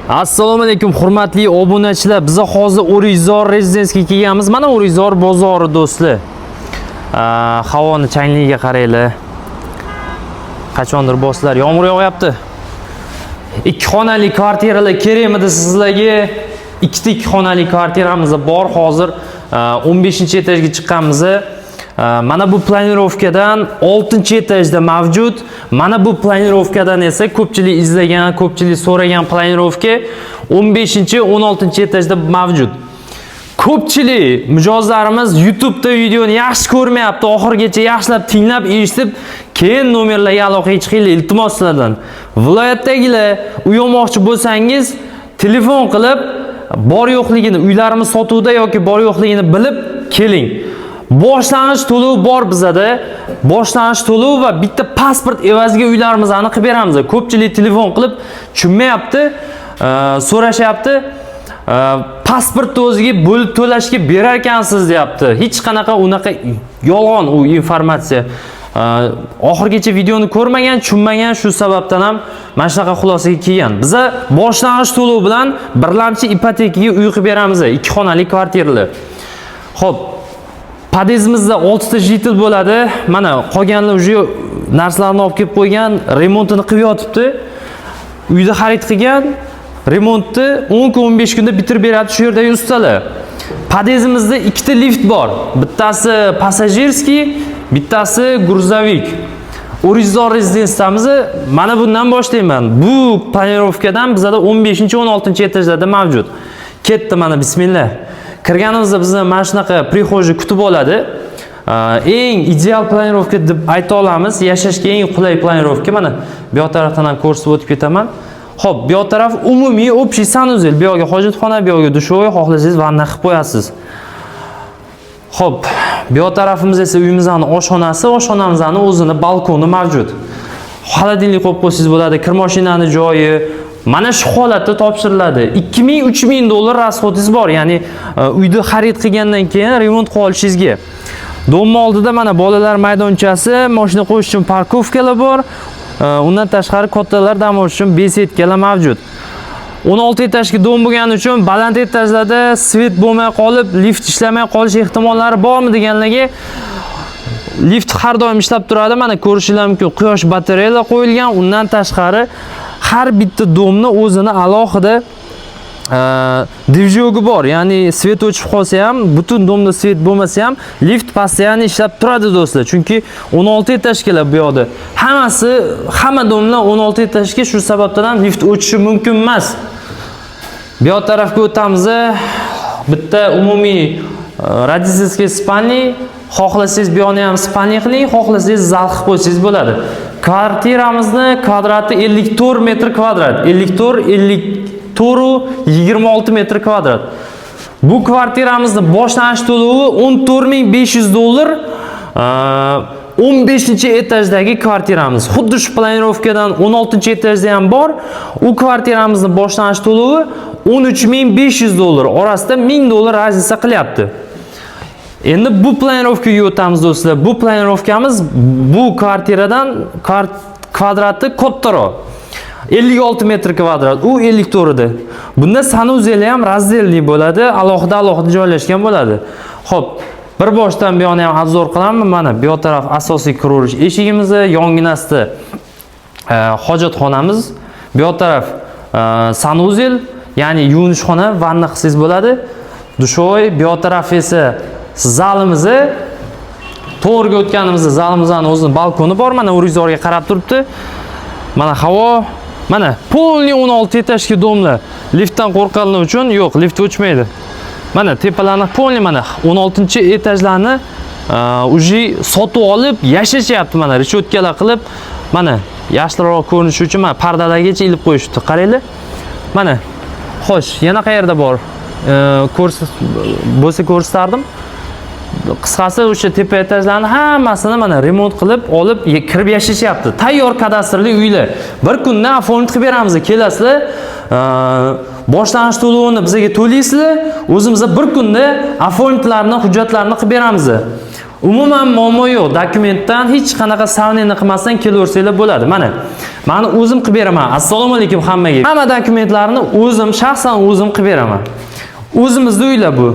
Assalomu alaykum, hurmatli obunachilar. Biz hozir O'rikzor rezidensiyaga kelganmiz. Mana O'rikzor bozori, do'stlar. Havoni changligiga qaranglar. Qachondir boslar. Yomg'ir yog'yapti. Ikki xonali kvartiralar kerakmidi sizlarga? Ikkita ikki xonali kvartiramiz bor hozir. 15-etajga chiqqanmiz. Mana bu planirovkadan 6-etajda mavjud. Mana bu planirovkadan esa ko'pchilik izlagan, ko'pchilik so'ragan planirovka 15-16-etajda mavjud. Ko'pchilik mijozlarimiz YouTube'da videoni yaxshi ko'rmayapti, oxirigacha yaxshilab tinglab, eshitib, keyin nomerlarga aloqaga chiqinglar, iltimos sizlardan. Viloyatdagilar uy olmoqchi bo'lsangiz, telefon qilib, bor yo'qligini, uylarimiz sotuvda yoki bor yo'qligini bilib keling. Boshlang'ich to'lov bor bizada. Boshlang'ich to'lov va bitta pasport evaziga uylarimizni qilib beramiz. Ko'pchilik telefon qilib tushunmayapti, so'rashyapti. Pasportni o'ziga bo'lib to'lashga berar ekansiz, deyapti. Hech qanaqa unaqa yolg'on u informatsiya. Oxirigacha videoni ko'rmagan, tushunmagan, shu sababdan ham mana shunaqa xulosaga kelgan. Biza boshlang'ich to'lov bilan birlamchi ipotekaga uy qilib beramiz, ikki xonali kvartiralar. Xo'p, podyezdimizda 6 ta житель bo'ladi. Mana qolganlar уже narsalarni olib kelib qo'ygan, remontini qilib yotibdi. Uyda xarid qilgan, remontni 10 kun, 15 kunda bitirib beradi shu yerdagi ustalar. Podyezdimizda ikkita lift bor. Bittasi пассажирский, bittasi грузовик. O'rikzor rezidensiyamiz, mana bundan boshlayman. Bu planirovkadan bizada 15-16-etajlarda mavjud. Ketdi, mana, bismillah. Kirganimizda bizni mana shunaqa прихожий kutib oladi. Eng ideal planirovka deb ayta olamiz. Yashashga eng qulay planirovka. Mana bu yoq tarafdan ham ko'rsatib o'tib ketaman. Xo'p, bu yoq taraf umumiy общий санузел. Bu yoqga hojatxona, bu yoqga душевой, xohlasangiz vanna qilib qo'yasiz. Xo'p, bu yoq tarafimiz esa uyimizning oshxonasi, oshxonamizning o'zini balkoni mavjud. Холодильник qo'yib qo'ysangiz bo'ladi, kir mashinani joyi mana shu holatda topshiriladi. 2000-3000 dollar расход ingiz bor, ya'ni uyni xarid qilgandan keyin remont qilib olishingizga. Дом oldida mana bolalar maydonchasi, mashina qo'yish uchun парковка lar bor. Undan tashqari kattalar dam olish uchun беседка lar mavjud. 16 etajli дом bo'lgani uchun baland etajlarda свет bo'lmay qolib, lift ishlamay qolish ehtimollari bormi deganlarga, lift har doim ishlab turadi. Mana ko'rishinglar mumkin, quyosh batareyalar qo'yilgan. Undan tashqari har bitta дом ni o'zini alohida движок i bor. Ya'ni свет o'chib qolsa ham, butun дом da свет bo'lmasa ham, lift постоянно ishlab turadi, do'stlar. Chunki 16 etajkalar bu yoqda. Hammasi, hamma дом lar 16 etajga, shu sababdan ham lift o'chishi mumkin emas. Bu yoq tarafga o'tamiz. Bitta umumiy родительский спальный, xohlasangiz bu yoqni ham спальный qiling, xohlasangiz zal qilib qo'ysangiz bo'ladi. Kvartiramizni kvadrati 54 metr kvadrat. 54, 54 26 metr kvadrat. Bu kvartiramizni boshlanish to'lovi 14 500 dollar. 15-etajdagi kvartiramiz. Xuddi shu planirovkadan 16-etajda ham bor. U kvartiramizni boshlanish to'lovi 13 500 dollar. Orasida 1000 dollar разница qilyapti. Endi bu planirovkaga o'tamiz, do'stlar. Bu planirovkamiz bu kvartiradan kvadrati kattaroq. 56 metr kvadrat, u 54 edi. Bunda санузел i ham раздельный bo'ladi, alohida alohida joylashgan bo'ladi. Xo'p, bir boshdan bu yoqni ham обзор qilaman. Mana bu yoq taraf asosiy kiraverish eshigimiz, yonginasida hojatxonamiz. Bu yoq taraf санузел, ya'ni yuvinishxona, vanna qilsangiz bo'ladi. Душевой, bu yoq taraf esa zalimizni. To'g'riga o'tganimizda zalimizning o'zini balkoni bor. Mana O'rikzorga qarab turibdi. Mana havo, mana полный 16 etajli дом lar. Liftdan qo'rqqanlar uchun yo'q, lift o'chmaydi. Mana tepalarni полный, mana 16 etajlarni уже sotib olib yashashyapti, mana решётка lar qilib, mana yaxshiroq ko'rinishi uchun mana pardalargacha ilib qo'yishibdi. Qaranglar. Mana. Xo'sh, yana qayerda bor? Ko'rs bo'lsa ko'rsatardim. Qisqasi, o'sha tepa etajlarni hammasini mana remont qilib olib, kirib yashashyapti. Tayyor kadastrli uylar. Bir kunda оформить qilib beramiz. Kelasizlar, boshlang'ich to'lovini bizga to'laysizlar, o'zimiz bir kunda оформить larni, hujjatlarni qilib beramiz. Umuman muammo yo'q. Dokumentdan hech qanaqa сомнение qilmasdan kelaversanglar bo'ladi. Mana, mani o'zim qilib beraman. Assalomu alaykum hammaga. Hamma dokumentlarni o'zim, shaxsan o'zim qilib beraman. O'zimizni uylar bu.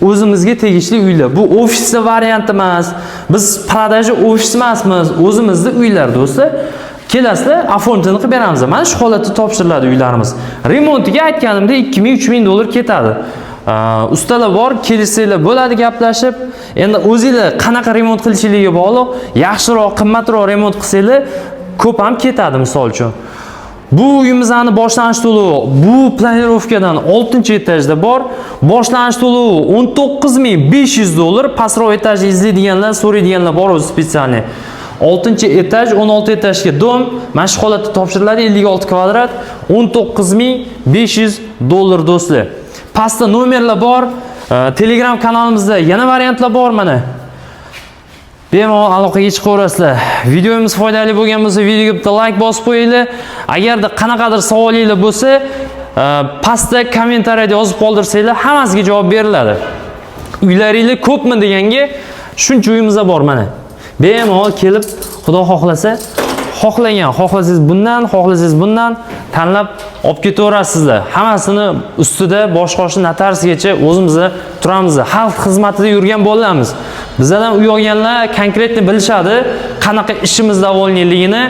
O'zimizga tegishli uylar. Bu ofisda variant emas. Biz продажа ofis emasmiz. O'zimizni uylar, do'stlar. Kelasizlar, оформление qilib beramiz. Mana shu holatda topshiriladi uylarimiz. Remontiga aytganimdek 2000-3000 dollar ketadi. Ustalar bor, kelishsanglar bo'ladi gaplashib. Endi o'zinglar qanaqa remont qilishligiga bog'liq. Yaxshiroq, qimmatroq remont qilsanglar, ko'p ham ketadi misol uchun. Bu uyimizni boshlanish to'lovi bu планировка dan 6-etajda bor. Boshlanish to'lovi 19 500 dollar. Pastroq etajni izlaydiganlar, so'raydiganlar bor o'zi специальный. 6-etaj, 16 etajga дом mana shu holatda topshiriladi, 56 kvadrat, 19 500 dollar, do'stlar. Pastda nomerlar bor. Telegram kanalimizda yana variantlar bor mana. Bemalol aloqaga chiqaverasizlar. Videomiz foydali bo'lgan bo'lsa, videoga bitta layk bosib qo'yinglar. Agarda qanaqadir savolinglar bo'lsa, pastda kommentariyada yozib qoldirsanglar, hammasiga javob beriladi. Uylaringlar ko'pmi deganga, shuncha uyimiz bor mana. Bemalol kelib, Xudo xohlasa, xohlagan, xohlasangiz bundan, xohlasangiz bundan tanlab olib ketaverasizlar. Hammasini ustida bosh qoshi notariusgacha o'zimiz turamiz. Xalq xizmatida yurgan bolalarmiz. Bizlardan uy olganlar конкретно bilishadi, qanaqa ishimiz довольный ligini.